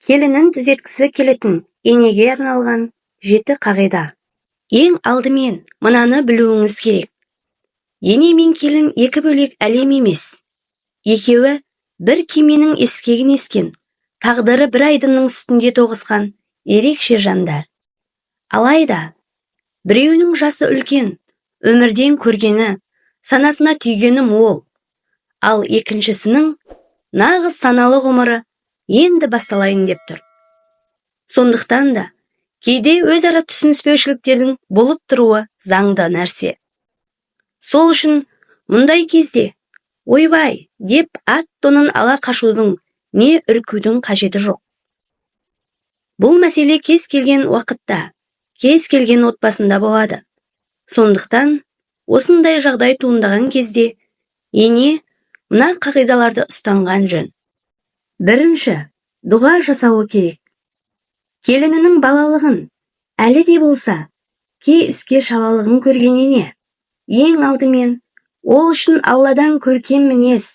Келінін түзеткісі келетін енеге арналған 7 қағида. Ең алдымен мынаны білуіңіз керек. Ене мен келін екі бөлек әлем емес. Екеуі бір кеменің ескегін ескен, тағдыры бір айдынның үстінде тоғысқан ерекше жандар. Алайда біреуінің жасы үлкен, өмірден көргені, санасына түйгені мол, ал екіншісінің нағыз саналы ғұмыры енді басталайын деп тұр. Сондықтан да кейде өзара түсініспеушіліктердің болып тұруы заңды нәрсе. Сол үшін мұндай кезде ойбай деп ат тонын ала қашудың не үркудің қажеті жоқ. Бұл мәселе кез келген уақытта, кез келген отбасында болады. Сондықтан осындай жағдай туындаған кезде ене мына қағидаларды ұстанған жөн. Бірінші, дұға жасауы керек. Келінінің балалығын, әлі де болса, кей іске шалалығын көрген ене, ең алдымен ол үшін Алладан көркем мінез,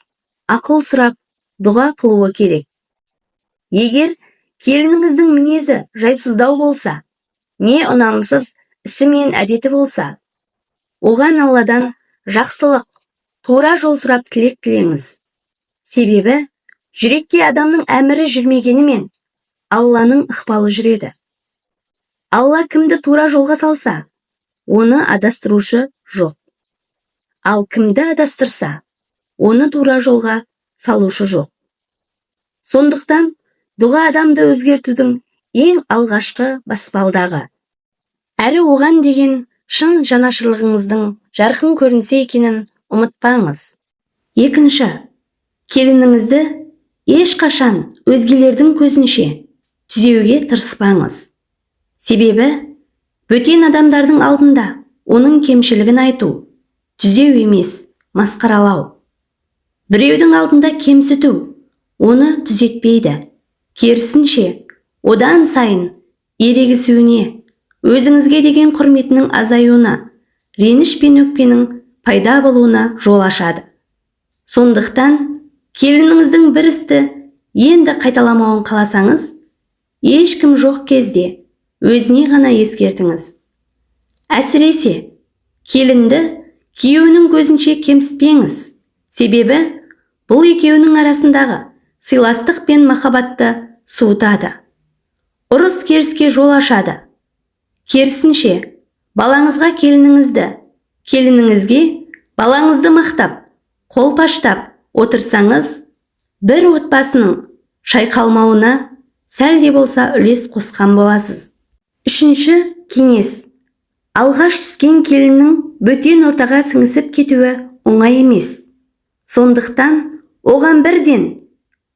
ақыл сұрап, дұға қылуы керек. Егер келініңіздің мінезі жайсыздау болса, не ұнамсыз ісі мен әдеті болса, оған Алладан жақсылық, тура жол сұрап тілек тілеңіз. Себебі жүрекке адамның әмірі жүрмегенімен Алланың ықпалы жүреді. Алла кімді тура жолға салса, оны адастырушы жоқ. Ал кімді адастырса, оны тура жолға салушы жоқ. Сондықтан дұға адамды өзгертудің ең алғашқы баспалдағы. Әрі оған деген шын жанашырлығыңыздың жарқын көрінсе екенін ұмытпаңыз. Екінші, келініңізді ешқашан өзгелердің көзінше түзеуге тырыспаңыз. Себебі бөтен адамдардың алдында оның кемшілігін айту түзеу емес, масқаралау. Біреудің алдында кемсіту оны түзетпейді. Керісінше, одан сайын ерегісуіне, өзіңізге деген құрметінің азаюына, реніш пен өкпенің пайда болуына жол ашады. Сондықтан келініңіздің бір істі енді қайталамауын қаласаңыз, ешкім жоқ кезде өзіне ғана ескертіңіз. Әсіресе келінді күйеуінің көзінше кемсітпеңіз. Себебі бұл екеуінің арасындағы сыйластық пен махаббатты суытады. Ұрыс керіске жол ашады. Керісінше, балаңызға келініңізді, келініңізге балаңызды мақтап, қолпаштап отырсаңыз, бір отбасының шайқалмауына сәл де болса үлес қосқан боласыз. Үшінші кеңес. Алғаш түскен келіннің бөтен ортаға сіңісіп кетуі оңай емес. Сондықтан оған бірден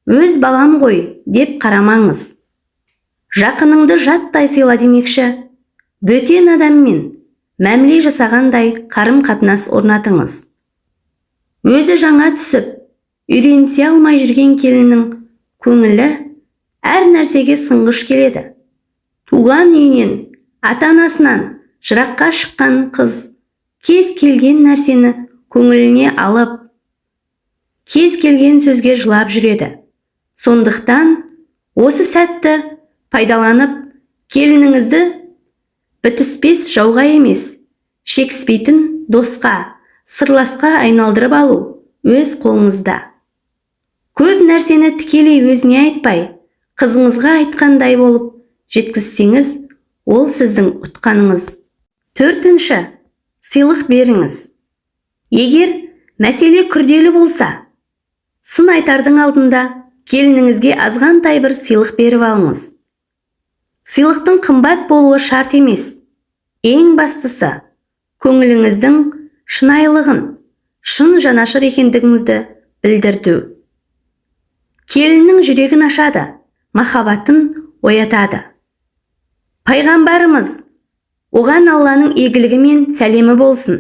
өз балам ғой деп қарамаңыз. Жақыныңды жаттай сыйла демекші, бөтен адаммен мәміле жасағандай қарым-қатынас орнатыңыз. Өзі жаңа түсіп, үйренісе алмай жүрген келіннің көңілі әр нәрсеге сынғыш келеді. Туған үйінен, ата-анасынан жыраққа шыққан қыз кез келген нәрсені көңіліне алып, кез келген сөзге жылап жүреді. Сондықтан осы сәтті пайдаланып, келініңізді бітіспес жауға емес, шекіспейтін досқа, сырласқа айналдырып алу өз қолыңызда. Көп нәрсені тікелей өзіне айтпай, қызыңызға айтқандай болып жеткізсеңіз, ол сіздің ұтқаныңыз. Төртінші, сыйлық беріңіз. Егер мәселе күрделі болса, сын айтардың алдында келініңізге азғантай бір сыйлық беріп алыңыз. Сыйлықтың қымбат болуы шарт емес. Ең бастысы, көңіліңіздің шынайылығын, шын жанашыр екендігіңізді білдірту. Келіннің жүрегін ашады, махаббатын оятады. Пайғамбарымыз, оған Алланың игілігі мен сәлемі болсын,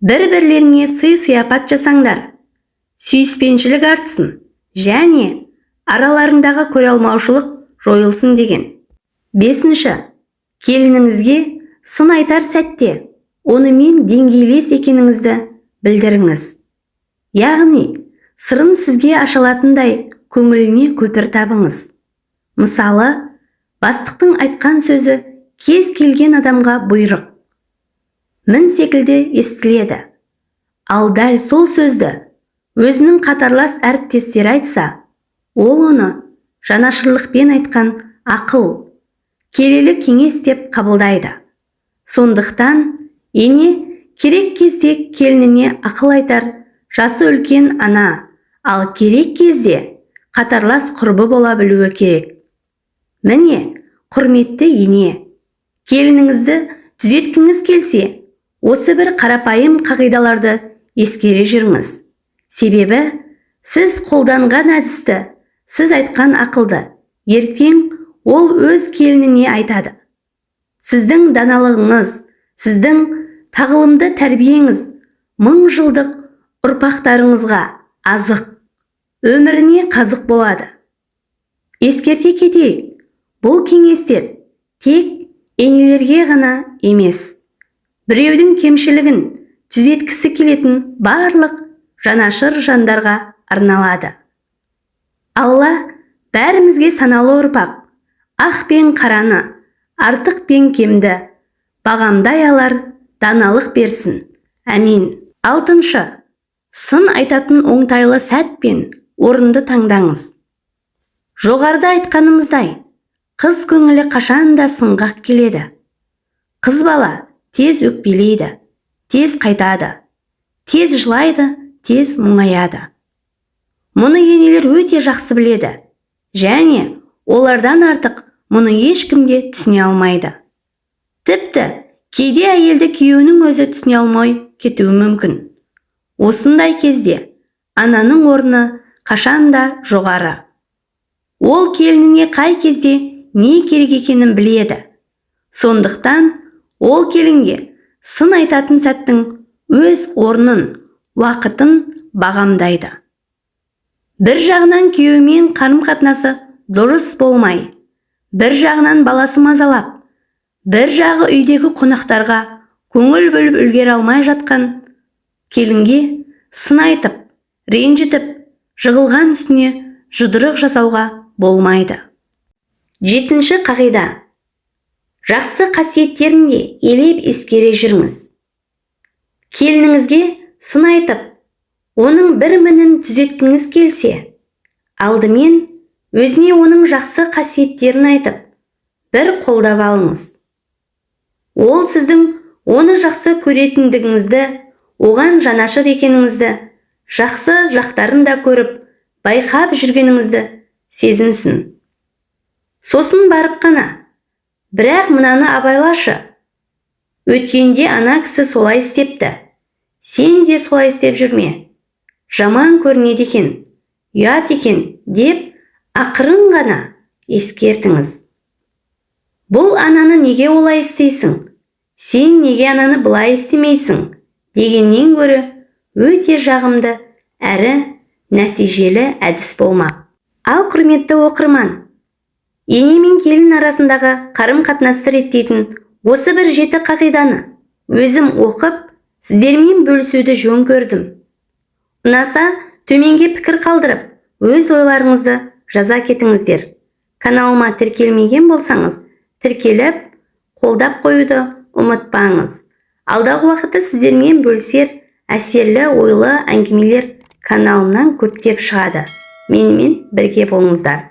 бір-бірлеріңе сый-сияпат жасаңдар, сүйіспеншілік артсын және араларындағы көре алмаушылық жойылсын деген. Бесінші, келініңізге сын айтар сәтте онымен деңгейлес екеніңізді білдіріңіз. Яғни сырын сізге аша алатындай көңіліне көпір табыңыз. Мысалы, бастықтың айтқан сөзі кез келген адамға бұйрық, мін секілді естіледі. Ал дәл сол сөзді өзінің қатарлас әріптестері айтса, ол оны жанашырлықпен айтқан ақыл, келелі кеңес деп қабылдайды. Сондықтан ене керек кезде келініне ақыл айтар жасы үлкен ана, ал керек кезде қатарлас құрбы бола білуі керек. Міне, құрметті ене, келініңізді түзеткіңіз келсе, осы бір қарапайым қағидаларды ескере жүріңіз. Себебі сіз қолданған әдісті, сіз айтқан ақылды ертең ол өз келініне айтады. Сіздің даналығыңыз, сіздің тағылымды тәрбиеңіз мың жылдық ұрпақтарыңызға азық, өміріне қазық болады. Ескерте кетейік, бұл кеңестер тек енелерге ғана емес, біреудің кемшілігін түзеткісі келетін барлық жанашыр жандарға арналады. Алла бәрімізге саналы ұрпақ, ақ пен қараны, артық пен кемді бағамдай алар даналық берсін. Әмин. Алтыншы, сын айтатын оңтайлы сәт пен орынды таңдаңыз. Жоғарыда айтқанымыздай, қыз көңілі қашан да сынғақ келеді. Қыз бала тез өкпелейді, тез қайтады, тез жылайды, тез мұңаяды. Мұны енелер өте жақсы біледі, және олардан артық мұны ешкім де түсіне алмайды. Тіпті кейде әйелді күйеуінің өзі түсіне алмай кетуі мүмкін. Осындай кезде ананың орны қашан да жоғары. Ол келініне қай кезде не керек екенін біледі. Сондықтан ол келінге сын айтатын сәттің өз орнын, уақытын бағамдайды. Бір жағынан күйеуімен қарым-қатынасы дұрыс болмай, бір жағынан баласы мазалап, бір жағы үйдегі қонақтарға көңіл бөліп үлгере алмай жатқан келінге сын айтып, ренжітіп, жығылған үстіне жұдырық жасауға болмайды. Жетінші қағида. Жақсы қасиеттерін де елеп ескере жүріңіз. Келініңізге сын айтып, оның бір мінін түзеткіңіз келсе, алдымен өзіне оның жақсы қасиеттерін айтып, бір қолдап алыңыз. Ол сіздің оны жақсы көретіндігіңізді, оған жанашыр екеніңізді, жақсы жақтарын да көріп, байқап жүргеніңізді сезінсін. Сосын барып қана, бірақ мынаны абайлашы. Өткенде ана кісі солай істепті. Сен де солай істеп жүрме. Жаман көрінеді екен, ұят екен деп ақырын ғана ескертіңіз. Бұл ананы неге олай істейсің? Сен неге ананы былай істемейсің? Дегеннен гөрі өте жағымды әрі нәтижелі әдіс болмақ. Ал құрметті оқырман, ене мен келін арасындағы қарым-қатынасты реттейтін осы бір жеті қағиданы өзім оқып, сіздермен бөлісуді жөн көрдім. Ұнаса, төменге пікір қалдырып, өз ойларыңызды жаза кетіңіздер. Каналыма тіркелмеген болсаңыз, тіркеліп, қолдап қоюды ұмытпаңыз. Алдағы уақытта сіздермен бөлісер әсерлі ойлы әңгімелер каналымнан көптеп шығады. Менімен бірге болыңыздар.